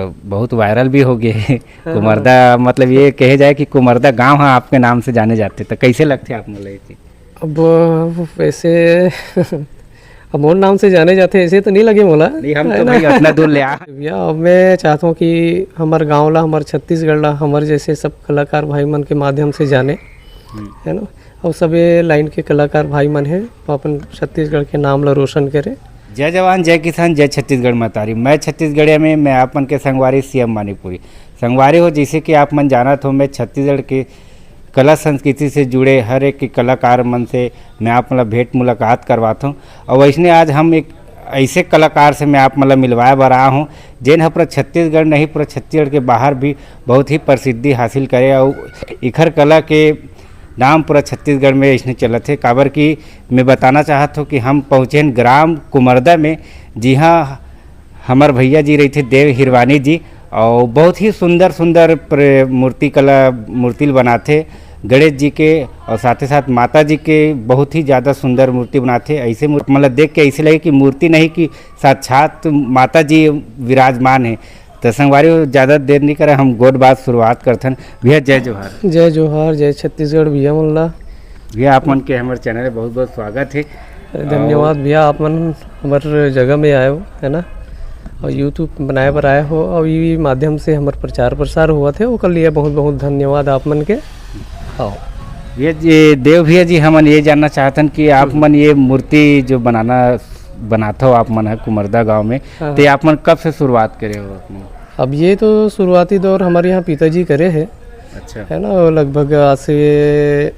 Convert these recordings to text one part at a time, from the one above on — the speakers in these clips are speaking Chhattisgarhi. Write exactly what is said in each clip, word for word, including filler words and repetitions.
बहुत वायरल भी हो गए हे। हाँ। कुमरदा, मतलब ये कहे जाए कि कुमरदा गांव ह आपके नाम से जाने जाथे, तो कैसे लगथे आप मन ला ये चीज? अब वैसे अब मोर नाम से जाने जाथे, ऐसे तो नहीं लगे मोला, नहीं, हम है तो ना? भाई अतना दूर ले आ भैया, अब मैं चाहता हूँ कि हमर गांव ला, हमर छत्तीसगढ़ ला, हमर जैसे सब कलाकार भाई मन के माध्यम से जाने, हम्म। है ना? और सबे लाइन के कलाकार भाई मन है, वो अपन छत्तीसगढ़ के नाम ला रोशन करे। जय जवान, जय किसान, जय छत्तीसगढ़ महतारी। मैं छत्तीसगढ़िया में, मैं आप मन के संगवारी सीएम मानिकपुरी। संगवारी हो, जैसे कि आप मन जानत हो, मैं छत्तीसगढ़ के कला संस्कृति से जुड़े हर एक कलाकार मन से मैं आप मन ला भेंट मुलाकात करवात हूँ। और वैसने आज हम एक ऐसे कलाकार से मैं आप मन ला मिलवाए बर आया हूँ, जेन ह पूरा छत्तीसगढ़ नहीं, पूरा छत्तीसगढ़ के बाहर भी बहुत ही प्रसिद्धि हासिल करे। और इखर कला के नाम पूरा छत्तीसगढ़ में ऐसने चलत हे। काबर कि मैं बताना चाहत हूँ कि हम पहुँचे हन ग्राम कुमरदा में, जिहाँ हमर भैया जी रहिथे देव हिरवानी जी, और बहुत ही सुंदर सुंदर प्र-, मूर्ति कला, मूर्ति ल बनाथे गणेश जी के, और साथे साथ माता जी के बहुत ही ज़्यादा सुंदर मूर्ति बनाथे। ऐसे मूर्ति मतलब देख के ऐसे लगे कि मूर्ति नहीं, कि साक्षात माता जी विराजमान है। तो संगवारी हो, ज़्यादा देर नहीं करे, हम गोठ बात शुरुआत करथन। भैया, जय जोहार। जय जोहार, जय छत्तीसगढ़ भैया मन ला। भैया, आप मन के हमर चैनल में बहुत बहुत स्वागत है। अरे, धन्यवाद भैया, आप मन हमर जगह में आए हो, है ना, और YouTube बनाए बर आए हो, और ये माध्यम से हमर प्रचार प्रसार हुआ थे, ओकर लिए बहुत बहुत धन्यवाद आप मन के। हाँ। ये, ये देव भैया जी, हमन ये जानना चाहतन कि आप हम्म। मन ये मूर्ति जो बनाना, बनात हो आप मन ह कुमरदा गांव में, हाँ, तो ये हाँ। आप मन कब से शुरुआत करे हो अपने? अब ये तो शुरुआती दौर हमारे यहाँ पिताजी करे है, अच्छा। है ना, वो लगभग आज से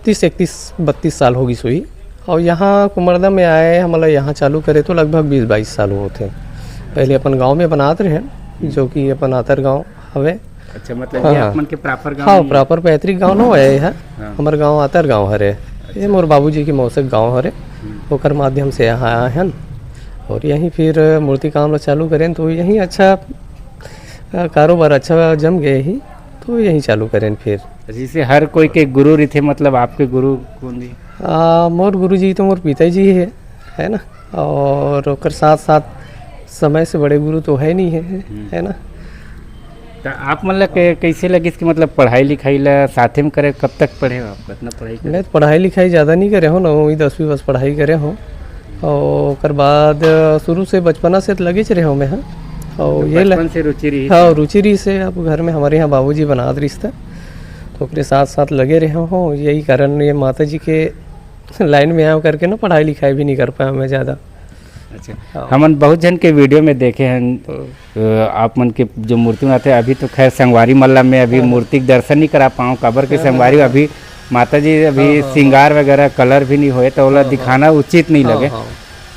तीस, इकतीस, बत्तीस साल होगिस होही। और यहाँ कुमरदा में आए, हमला यहाँ चालू करे तो लगभग बीस बाईस साल होत हे। पहले अपन गांव में बनात रहे, जो कि अपन आतर गांव हवे। अच्छा, मतलब हाँ, ये हाँ। आप मन के प्रॉपर गांव हाँ, नहीं है? प्रॉपर पैतृक गांव नो है, है। हाँ। हमर गांव आतर गांव हरे। ये अच्छा। मोर बाबूजी के मौसिक गांव हरे, हम्म। ओकर माध्यम से यहाँ आए हन। और यहीं फिर मूर्ति काम ला चालू करें तो यहीं अच्छा, अ, कारोबार अच्छा जम गए ही, तो यहीं चालू करें फिर। जैसे हर कोई के गुरु रहिथे, मतलब आपके गुरु कौन रही? आ, मोर गुरु जी तो मोर पिताजी है, है ना, और ओकर साथ साथ समय से बड़े गुरु तो है नहीं है, हम्म। है ना। तो आप मन ला कै-, कैसे लगिस कि मतलब पढ़ाई लिखाई ला साथे में करे, कब तक पढ़े हो आप, कितना पढ़ाई करे? मैं तो पढ़ाई लिखाई ज़्यादा नहीं करे हूँ, नौवीं दसवीं बस पढ़ाई करे हूँ। और ओकर बाद, अ, शुरू से बचपना से तो लगेच रहे हूँ मैं, हाँ। और तो ये ल-, बचपन से रुचि रही हाँ, थी? रुचि रही से अब घर में हमारे यहाँ बाबूजी बनात रहिस था, तो ओकरे साथ साथ लगे रहे हूँ। यही कारण ये माता जी के लाइन में आया करके ना पढ़ाई लिखाई भी नहीं कर पाया मैं ज़्यादा। अच्छा, हाँ। हमन बहुत जन के वीडियो में देखे हैं, हम्म। अ, आप मन के जो मूर्ति बनाते हैं, अभी तो खैर संगवारी मन ला मैं अभी हाँ, हाँ। मूर्ति के दर्शन नहीं करा पाऊँ, काबर के हाँ, हाँ, संगवारी हाँ। अभी माता जी अभी हाँ, हाँ, श्रृंगार हाँ। वगैरह कलर भी नहीं होए, तो ओला हाँ, हाँ। दिखाना उचित नहीं हाँ, लगे। हाँ।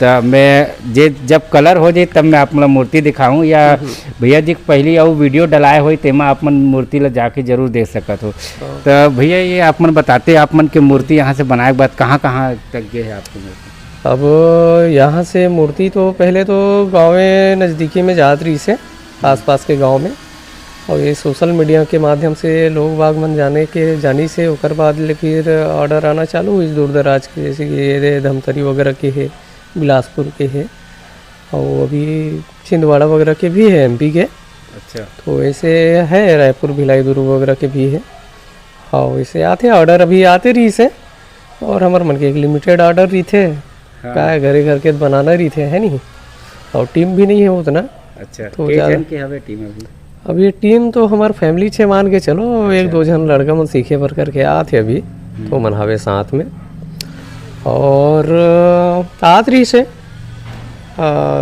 तो मैं जे जब कलर हो जाए तब मैं आप मन ला मूर्ति दिखाऊँ, या हम्म, हम्म। भैया जी के पहली अउ वीडियो डलाए होई तेमा आप मन मूर्ति ला जाके जरूर देख सकत हो। हाँ। तो भैया ये आप मन बताते, आप मन के मूर्ति यहाँ से बनाए के बाद कहाँ कहाँ तक गए है आपकी मूर्ति? अब यहाँ से मूर्ति तो पहले तो गाँवे नज़दीकी में जात रहिस हे, आसपास के गाँव में, और ये सोशल मीडिया के माध्यम से लोग बाग मन जाने के, जानिस हे, ओकर बाद ले फिर ऑर्डर आना चालू होइस दूर दराज के, जैसे कि ये रे धमतरी वगैरह के हे, बिलासपुर के हे, और अभी छिंदवाड़ा वगैरह के भी है एमपी के। अच्छा। तो ऐसे है रायपुर, भिलाई, दुर्ग वगैरह के भी है। हाँ, वैसे आते ऑर्डर, अभी आते रहिस हे, और हमर मन के एक लिमिटेड ऑर्डर रहिथे, हाँ। का है, घरे घर के बनाना रहिथे, है नहीं, और टीम भी नहीं है उतना। अच्छा, तो के ज़्यादा जन के हवे टीम अभी? अभी टीम तो हमर फैमिली छे मान के चलो, एक अच्छा। दो झन लड़का मन सीखे बर करके आत हे अभी, हम्म। तो मन हवे साथ में, और अ, आत रहिस हे, अ,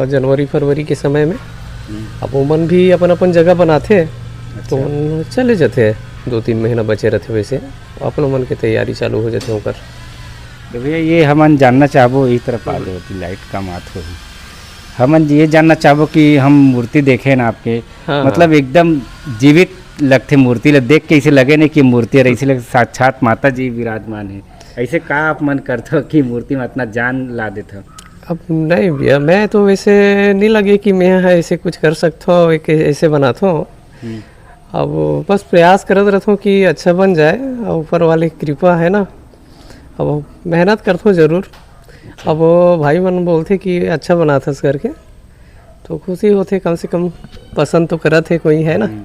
जनवरी फरवरी के समय में। हम्म। अब ओमन भी अपन अपन जगह बनाथे, तो अच्छा। ओमन चले जाथे, दो तीन महीना बचे रहिथे, वैसे अपन मन के तैयारी चालू हो जाथे ओकर। तो भैया, ये हमन जानना चाहबो, ई तरफ आ हम्म। जाओ, लाइट कम आत होही। हमन ये जानना चाहबो कि हम मूर्ति देखे ना आपके, हाँ, मतलब हाँ। एकदम जीवित लगथे मूर्ति ला देख के, ऐसे लगे नहीं कि मूर्ति हर ऐसे लगे साक्षात माता जी विराजमान है। ऐसे का आप मन करथो कि मूर्ति में इतना जान ला देथो? अब नहीं भैया, मैं तो वैसे नहीं लगे कि मैं ह ऐसे कुछ कर सकथो, एक ऐसे बनाथो। हम्म। अब बस प्रयास करत रहथो कि अच्छा बन जाए, और ऊपर वाले की कृपा है ना, अब मेहनत करथो जरूर। अच्छा। अब वो भाई मन बोलथे कि अच्छा बनाथस करके, तो खुशी होथे, कम से कम पसंद तो करत हे कोई, है ना? हम्म।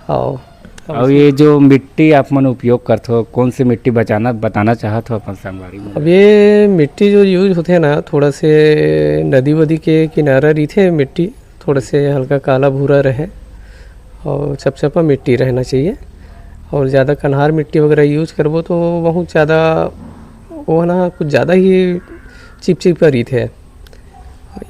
हाँ। और ये जो मिट्टी आप मन उपयोग करथो, कौन सी मिट्टी बचाना, बताना चाहत हो अपन संगवारी मन? अब ये मिट्टी जो यूज होथे ना, थोड़ा से नदी वदी के किनारा रहिथे मिट्टी, थोड़ा से हल्का काला भूरा रहे और चपचपा मिट्टी रहना चाहिए। और ज़्यादा कन्हार मिट्टी वगैरह यूज करबो तो बहुत ज़्यादा वो ना, कुछ ज़्यादा ही चिपचिपा रहिथे,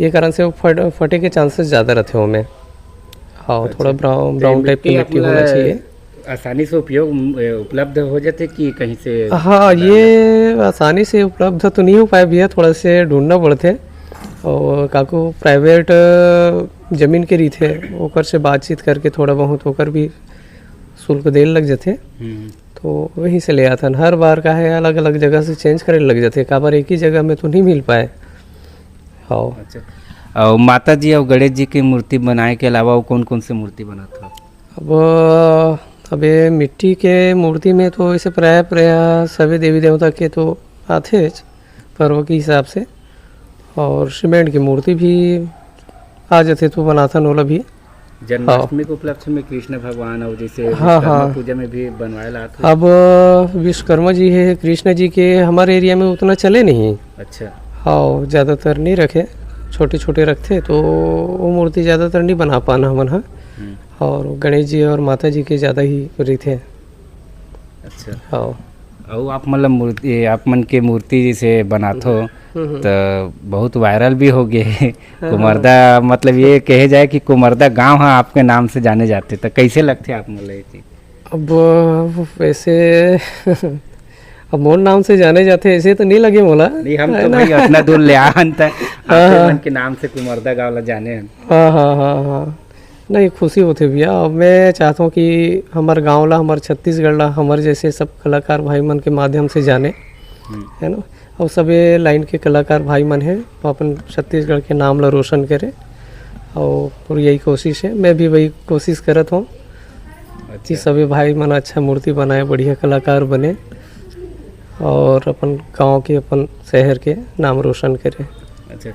ये कारण से वो फट फटे के चांसेस ज़्यादा रहते हैं ओमे। हाँ, अच्छा। थोड़ा ब्राउन, तो ये ब्राउन टाइप की मिट्टी आप मिट्टी होना चाहिए। आसानी से उपयोग, ए, उपलब्ध हो जाते कि कहीं से हाँ, मंगाना? ये आसानी से उपलब्ध तो नहीं हो पाए भैया, थोड़ा से ढूंढना पड़ते। और काकू प्राइवेट ज़मीन के रहिथे, ओकर से बातचीत करके थोड़ा बहुत ओकर भी शुल्क देल लग जाते, हम्म। तो वहीं से ले आथन। हर बार का है, अलग अलग जगह से चेंज करे लग जाते, काबर एक ही जगह में तो नहीं मिल पाए। हाँ। अच्छा। और माता जी और गणेश जी की मूर्ति बनाए के अलावा वो कौन कौन सी मूर्ति बनाते हो? अब अब ये मिट्टी के मूर्ति में तो ऐसे प्राय प्राय सभी देवी देवता के तो आथे च पर्व के हिसाब से, और सीमेंट की मूर्ति भी आ जाते तो बनाथन ओला भी। जन्माष्टमी के उपलक्ष्य में कृष्ण भगवान और जैसे हाँ, विश्वकर्मा हाँ। पूजा में भी बनवाए ला आथे। अब विश्वकर्मा जी है, कृष्ण जी के हमारे एरिया में उतना चले नहीं। अच्छा। हाँ, ज़्यादातर नहीं रखे, छोटे छोटे रखते तो वो मूर्ति ज़्यादातर नहीं बना पाना हमन ह। हम्म। और गणेश जी और माता जी के ज़्यादा ही रहिथे। अच्छा। हाँ। और आप मतलब मूर्ति, आप मन के मूर्ति जैसे बनाथो हम्म। तो बहुत वायरल भी हो गए। कुमरदा, मतलब ये कहे जाए कि कुमरदा गांव है आपके नाम से जाने जाते, तो कैसे लगते आप मतलब ये चीज? अब वैसे अब मोर नाम से जाने जाते, ऐसे तो नहीं लगे मोला। नहीं, हम है तो ना? भाई अपना दूर ले आन त हाँ, आपके हाँ। मन के नाम से कुमरदा गांव ला जाने हैं। हाँ, हाँ, हाँ, हाँ। नहीं, खुशी होते भैया। अब मैं चाहता हूँ कि हमार गाँव ला, हमार छत्तीसगढ़ ला, हमार जैसे सब कलाकार भाई मन के माध्यम से जाने, हम्म। है ना? और सभी लाइन के कलाकार भाई मन हैं, वो अपन छत्तीसगढ़ के नाम ला रोशन करे, और पूरी यही कोशिश है। मैं भी वही कोशिश करत हूँ कि अच्छा। सभी भाई मन अच्छा मूर्ति बनाए, बढ़िया कलाकार बने और अपन गांव के, अपन शहर के नाम रोशन करे। अच्छा।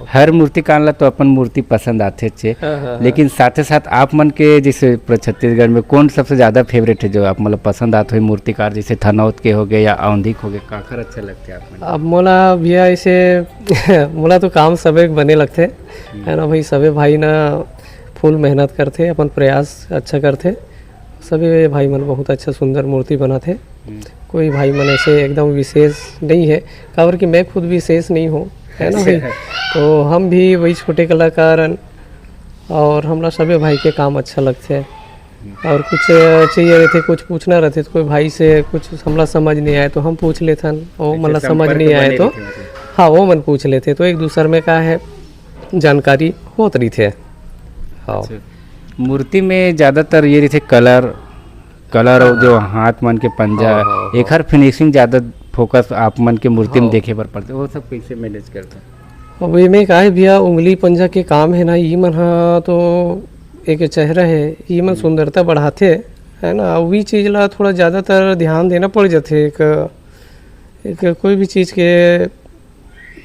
हर मूर्तिकार ला तो अपन मूर्ति पसंद आथे छे, हाँ, हाँ, हाँ। लेकिन साथे साथ आप मन के जैसे पूरा छत्तीसगढ़ में कौन सबसे ज्यादा फेवरेट है, जो आप मतलब पसंद आते हो मूर्तिकार, जैसे थनौत के हो गए या औंधी के हो गए, काखर अच्छा लगते हैं आप मन? अब मोला भैया ऐसे मोला तो काम सबे बने लगथे, है ना भाई? सबे भाई ना फुल मेहनत करथे, अपन प्रयास अच्छा करथे, सभी भाई मन बहुत अच्छा सुंदर मूर्ति बनाथे। हम्म। कोई भाई मन ऐसे एकदम विशेष नहीं है, काबर कि मैं खुद विशेष नहीं हूँ, है ना भाई? अच्छा। तो हम भी वही छोटे कलाकार हन, और हमला सभी भाई के काम अच्छा लगथे। और कुछ चाहिए रहथे, कुछ पूछना रहथे, तो कोई भाई से कुछ हमला समझ नहीं आए तो हम पूछ लेथन, वो अच्छा, मतलब समझ संपर्क नहीं आए बने तो रहिथे मतलब। हाँ, वो मन पूछ लेथे, तो एक दूसर में का है, जानकारी होत रहिथे। हाँ। अच्छा। मूर्ति में ज्यादातर ये रहिथे कलर, कलर और जो हाथ मन के पंजा, हाँ, हाँ, हाँ। एखर फिनिशिंग ज्यादा फोकस आप मन के मूर्ति में हाँ। देखे बर पड़थे, वो सब कैसे मैनेज करथे? अब एमे का है भैया, उंगली पंजा के काम है ना, ई मन हा तो एक चेहरा है, ई मन सुंदरता बढ़ाथे, है ना? वही चीज ला थोड़ा ज्यादातर ध्यान देना पड़ जाथे। एक, एक कोई भी चीज के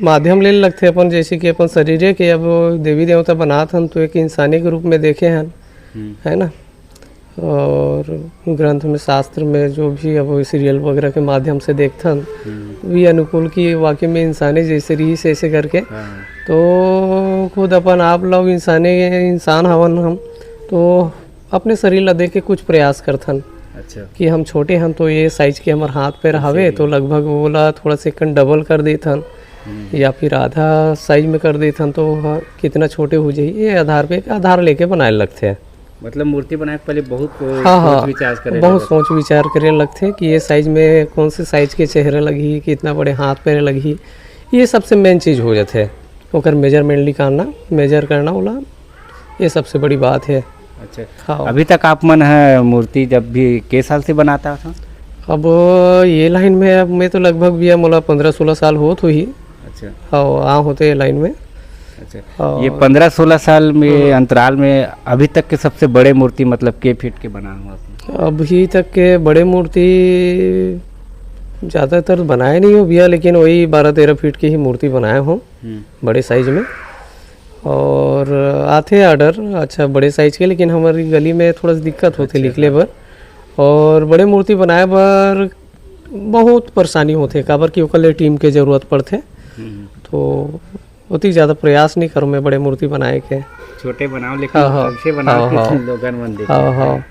माध्यम ले लगथे अपन, जैसे कि अपन शरीरे के अब देवी देवता बनात हन तो एक इंसाने के रूप में देखे हन, हम्म। है ना? और ग्रंथ में, शास्त्र में जो भी अब सीरियल वगैरह के माध्यम से देखथन, हम्म। भी अनुकूल की वाकई में इंसाने जैसे रहिस ऐसे करके, हाँ। तो खुद अपन आप लोग इंसाने, इंसान हवन हम, तो अपने शरीर ला देख के कुछ प्रयास करथन अच्छा। कि हम छोटे हन तो ये साइज के हमर हाथ पैर हवे, सही। तो लगभग वो ला थोड़ा से कन डबल कर देथन हम्म। या फिर आधा साइज में कर देथन, तो वो कितना छोटे हो जाही, ये आधार पे, आधार लेके बनाए लगथे। मतलब मूर्ति बनाए के पहले बहुत को हाँ, सोच हाँ, विचार करे बहुत लगथे। सोच विचार करे लगथे कि ये साइज में कौन से साइज के चेहरा लगही, कितना बड़े हाथ पैर लगही, ये सबसे मेन चीज हो जाथे। ओकर मेजरमेंट निकालना, मेजर करना ओला, ये सबसे बड़ी बात है। अच्छा। हाँ। अभी तक आप मन है मूर्ति जब भी के साल से बनाता था? अब ये लाइन में, अब मैं तो लगभग भैया मोला पंद्रह सोलह साल होत होही। अच्छा। हाँ, आ होते ये लाइन में। अच्छा। और ये पंद्रह सोलह साल में अंतराल में अभी तक के सबसे बड़े मूर्ति मतलब के फीट के बना हुआ आपने? अभी तक के बड़े मूर्ति ज़्यादातर बनाए नहीं हो भैया, लेकिन वही बारह तेरह फीट की ही मूर्ति बनाए हो, हम्म। बड़े साइज में। और आथे ऑर्डर, अच्छा, बड़े साइज के, लेकिन हमर गली में थोड़ा सा दिक्कत होथे अच्छा, निकले हाँ। बर। और बड़े मूर्ति बनाए बर बहुत परेशानी होथे, काबर कि ओकर लिए टीम के जरूरत पड़थे। हम्म। तो ओती ज़्यादा प्रयास नहीं करूँ मैं बड़े मूर्ति बनाए के। छोटे बनाओ, लेकिन हाँ, हाँ। कैसे बनाओ हाँ, कि हाँ। लोगन मन देखे। हाँ, हाँ।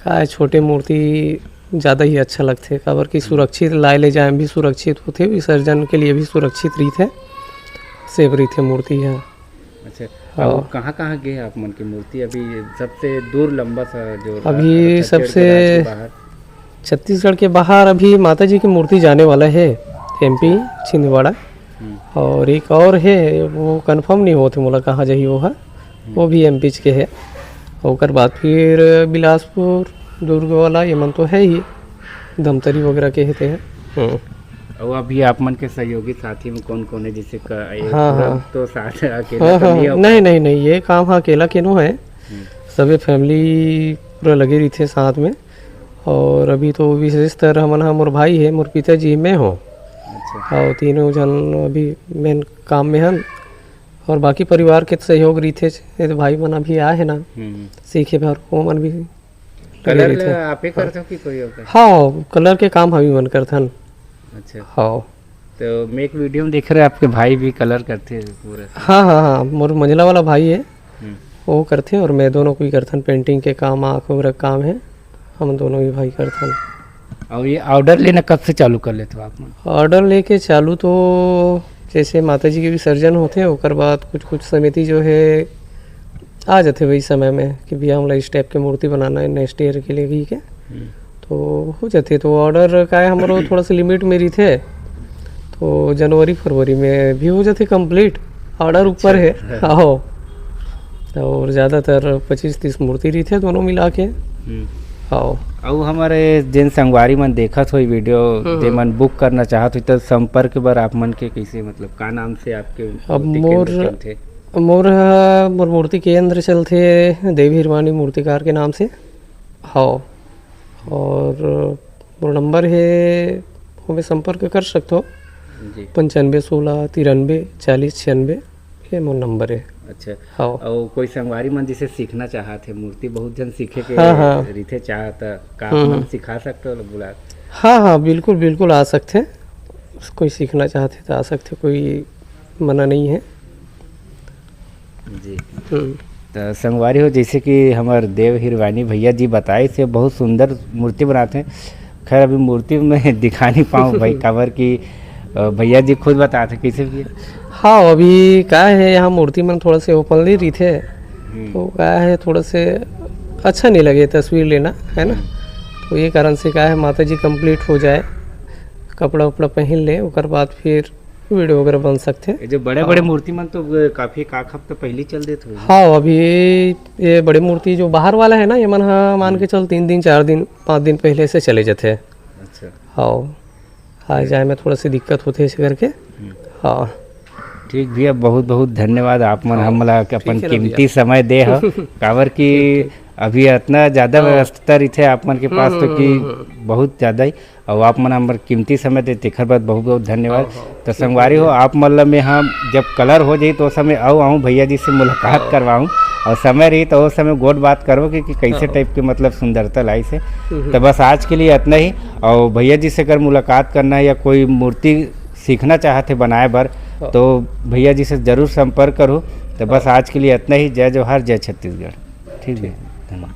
का है, छोटे मूर्ति ज़्यादा ही अच्छा लगथे, काबर कि हम्म। सुरक्षित लाए ले जाए में भी सुरक्षित होथे, विसर्जन के लिए भी सुरक्षित रहिथे, सेफ रहिथे मूर्ति ह। अच्छा, हाँ। अब कहाँ-कहाँ गे आप मन के मूर्ति? अभी सबसे दूर लंबा सा जो अभी छत्तीसगढ़ के सबसे राज्य के बाहर। छत्तीसगढ़ के बाहर अभी माता जी की मूर्ति जाने वाला है, एमपी छिंदवाड़ा। हम्म। और एक और है, वो कंफर्म नहीं होत हे मोला कहाँ जाही वो ह, वो भी एमपी के है। ओकर बाद फिर बिलासपुर, दुर्ग वाला, ये मन तो है ही, धमतरी वगैरह के हे ते ह। हम्म। और अभी आप मन के सहयोगी साथी में कौन कौन है, जिससे क-, ये हाँ, पूरा हाँ। तो साथ अकेला हाँ, तो नहीं हाँ। हो नहीं, पाए? नहीं, नहीं, ये काम हाँ अकेला के नो है। हम्म। सबे फैमिली पूरा लगे रहिथे साथ में। और अभी तो विशेषतर हमन ह, मोर भाई है, मोर पिताजी, मैं हूँ। अच्छा। और तीनों जन अभी मेन काम में हन। और बाकी परिवार के सहयोग रहिथे, ये तो भाई मन अभी आए हैं ना, हम्म। सीखे बर, वो मन भी लगे कलर रहिथे। ला आप ही हाँ। करथो कि कोई और करे? हाँ, कलर के काम हम ही मन करथन। अच्छा। हाँ। तो मैं एक वीडियो में देख रहे, आपके भाई भी कलर करथे पूरा। हाँ, हाँ, हाँ, मोर मंझला वाला भाई है, हम्म। वो करथे और मैं दोनों कोई करथन, पेंटिंग के काम, आँख वगैरह के काम है, हम दोनों ही भाई करथन। और ये ऑर्डर लेना कब से चालू कर लेते हो आप मन? ऑर्डर लेके चालू तो जैसे माता जी के विसर्जन होथे, ओकर बाद कुछ-कुछ समिति जो है आ जाथे वही समय में कि भैया हमला इस टाइप के मूर्ति बनाना है नेक्स्ट ईयर के लिए भी के। हम्म। तो हो जाथे, तो ऑर्डर का है हमरो थोड़ा सा लिमिट में रहिथे, तो जनवरी फरवरी में भी हो जाथे कंप्लीट, ऑर्डर ऊपर है। अच्छा। हाँ। और ज़्यादातर पच्चीस तीस मूर्ति रहिथे दोनों मिला के। हम्म। हाँ। अउ हमर जेन संगवारी मन देखत होही वीडियो, हम्म, हम्म। जेमन बुक करना चाहत होही, त संपर्क बर आप मन के कइसे, मतलब, का नाम से आपके अब मूर्ति केंद्र मोर, चलथे? मोर ह, मोर मूर्ति केंद्र चलथे देवी हिरवानी मूर्तिकार के नाम से। हाँ। और मोर नंबर हे, ओमे संपर्क कर सकथो। जी। पंचानबे सोलह तिरानबे चालीस छियानबे, ये मोर नंबर हे। अच्छा। हाँ। अउ कोई संगवारी मन जैसे सीखना चाहत हे, मूर्ति बहुत झन सीखे के हाँ, हाँ। रहिथे चाहत, का आप हम्म, मन हम्म। सिखा सकथो, बुला? हाँ, हाँ, बिल्कुल, बिल्कुल आ सकथे। कोई सीखना चाहत हे त आ सकथे, कोई मना नहीं है। जी। हम्म। त संगवारी हो, जैसे कि हमर देव हिरवानी भैया जी बताइस हे, बहुत सुंदर मूर्ति बनाथे। खैर, अभी मूर्ति में दिखा नहीं पाऊँ भाई, काबर कि, अ, भैया जी खुद बताथे कैसे भी। हाँ, अभी का है, यहाँ मूर्ति मन थोड़ा से ओपनली रहिथे, हम्म। तो का है, थोड़ा से अच्छा नहीं लगे तस्वीर लेना, है ना? हम्म। तो ये कारण से का है, माता जी कंप्लीट हो जाए, कपड़ा उपड़ा पहन ले, ओकर बाद फिर वीडियो वगैरह बन सकथे। ये जो बड़े-बड़े हाँ। मूर्ति मन तो काफी एक आध हफ्ता पहले चल देत होही। हाँ, अभी ये बड़े मूर्ति जो बाहर वाला है ना, ये मन ह मान के हम्म। चल तीन दिन, चार दिन, पाँच दिन पहले से चले जाथे। अच्छा। हाँ, आ हम्म। जाए में थोड़ा सी दिक्कत होथे, इसे करके। हम्म। हाँ। ठीक भैया, बहुत-बहुत धन्यवाद आप मन हाँ, हमला ठीक अपन है ना कीमती भैया। समय दे हव, काबर कि ठीक है। अभी इतना ज्यादा हाँ। व्यस्तता रहिथे आप मन के पास हम्म, तो हम्म, कि हम्म, हम्म। बहुत ज्यादा ही। अउ आप मन हमर कीमती समय दे, तेखर बर बहुत-बहुत धन्यवाद। हाँ, हाँ, त ठीक संगवारी हो, है। आप मन ल मैं ह जब कलर हो जाही, तो ओ समय अउ आऊँ भैया जी से मुलाकात हाँ। करवाऊँ, अउ समय रही, तो ओ समय गोठ बात करबो कि, कि कैसे हाँ। टाइप के, मतलब, सुंदरता लाइस हे। हम्म। त बस आज के लिए इतना ही। अउ भैया जी से अगर मुलाकात करना है या कोई मूर्ति सीखना चाहत हे बनाए बर, हाँ। तो भैया जी से जरूर संपर्क करो। तो बस हाँ। आज के लिए इतना ही। जय जोहार, जय छत्तीसगढ़। ठीक है, ठीक। धन्यवाद।